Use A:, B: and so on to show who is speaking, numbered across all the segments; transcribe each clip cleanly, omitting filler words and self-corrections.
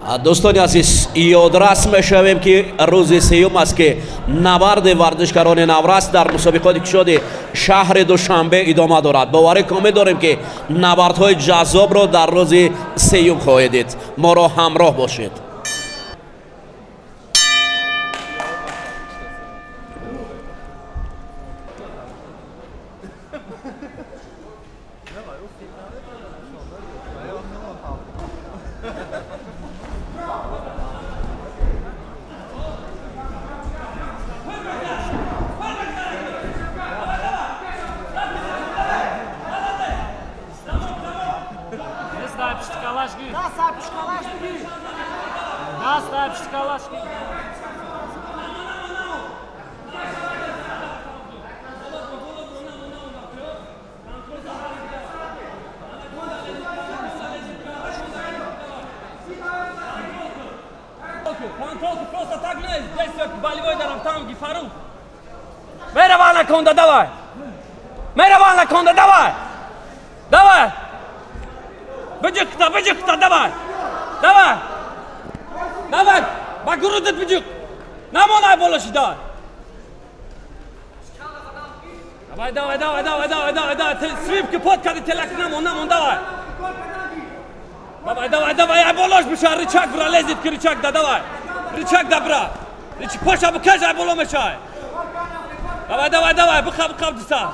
A: Дӯстони азиз, ёдрас мешавем, ки рӯзи сеюм аст, ки набарди варзишгарони наврас дар мусобиқоти кушоди шаҳри Душанбе идома дорад. Боварӣ комил дорем, ки набардҳои ҷаззобро дар рӯзи сеюм хоҳед дид. Моро ҳамроҳ бошед.
B: Просто так не, здесь болевой там Фарух. Мерава анаконда, давай! Мерава анаконда, давай! Давай! Быжықта, быжықта, давай! Давай! Давай! Ба грудит быжық! Намонай болоши, давай! Давай, давай, давай, давай, давай, давай, давай! Свипки подкади телак намон, намон, давай! Давай, давай, давай, ай болош биша, рычаг бра, лезет ки рычаг да, давай! Рычаг да бра! Поша букаж, ай боло мешай! Давай, давай, давай, бухаб, бухаб, диса!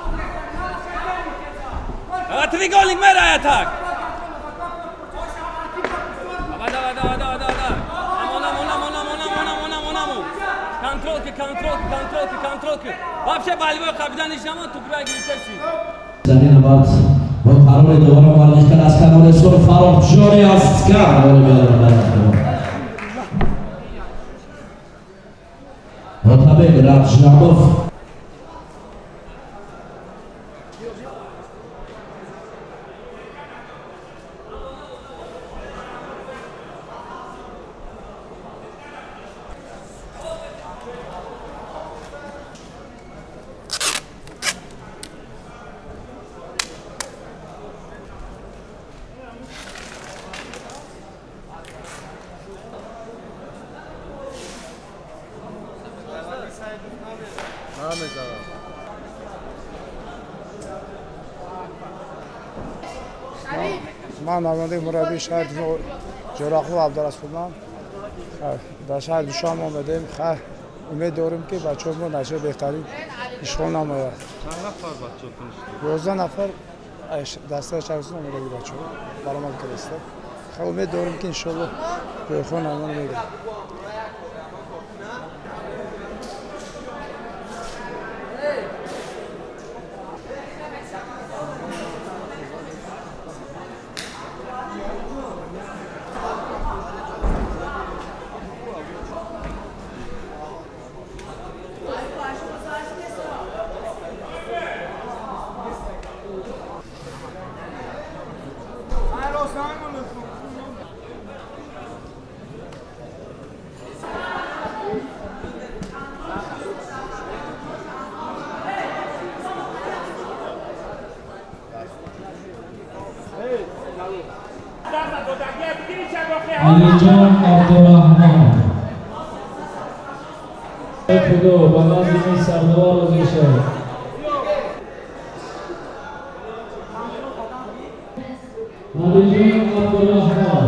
B: Давай, треугольник мера, так! Давай, давай, давай, давай, давай! Амон, амон, амон, амон, амон, амон, амон, амон! Контролки, контролки, контролки, контролки! Вообще болевой капитан ишнамон, тугра гирифтаси!
A: Зарина бад бо қарори дувора варзишгар аз канори сур Фаррухҷони Аскар Отабек Раҷабов.
C: Ман намояндаи мураббии шаҳри Ҷӯрақул Абдурасулман дар шаҳри Душанбе омадем. Умед дорем, ки бачаҳои мо натиҷаи беҳтарин ишғол намояд.
D: Чанд нафар бачаҳотон?
C: 11 нафар дастаи шаҳристон омадаги бачаҳо баромад кардаиста. Умед дорем, ки иншоалло ҷойҳои намоён мегирем.
E: Алиҷон Абдурраҳмон худо ба назми сардор розӣ шавад. Алиҷон Абдурраҳмон.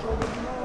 C: Шогирди мо.